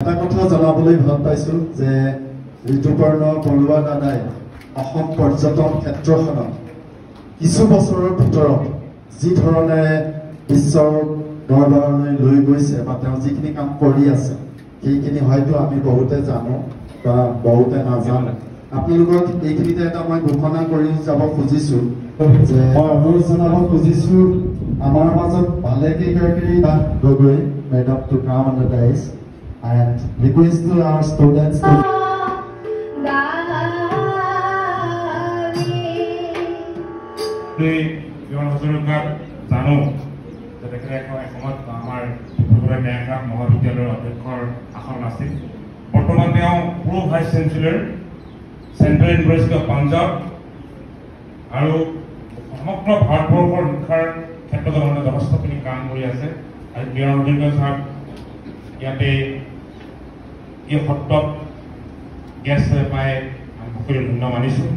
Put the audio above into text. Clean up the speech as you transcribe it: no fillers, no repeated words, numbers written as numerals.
এটা কথা জনাবলৈ ভাল পাইছোঁ যে ঋতুপৰ্ণ বৰুৱা দাদাই অসম পৰ্যটন ক্ষেত্ৰখনত কিছু বছৰৰ ভিতৰত যি ধৰণেৰে বিশ্বৰ দৰবাৰলৈ লৈ গৈছে বা তেওঁ যিখিনি কাম কৰি আছে, সেইখিনি হয়তো আমি বহুতে জানো বা বহুতে নাজানো। আপোনালোকক এইখিনিতে এটা মই ঘোষণা কৰি যাব খুজিছোঁ যে মই অনুৰোধ জনাব খুজিছোঁ আমাৰ মাজত ভালেকেইগৰাকী Gogoi madam to come on the dais and request to our students to কিৰণ হাজৰিকাক জানো যে তেখেতে এসময়ত আমাৰ ডিব্ৰুগড় ন্যায়গ্ৰাম মহাবিদ্যালয়ৰ অধ্যক্ষৰ আসন আছিল। বৰ্তমান তেওঁ pro vice chancellor, central university of Punjab আৰু সমগ্ৰ ভাৰতবৰ্ষৰ শিক্ষাৰ ক্ষেত্ৰতো মানে যথেষ্টখিনি কাম কৰি আছে। আৰু কিৰণ হাজৰিকা ছাৰ ইয়াতে এই সত্ৰত গেষ্ট পাই আমি সকলোৱে ধন্য মানিছোঁ।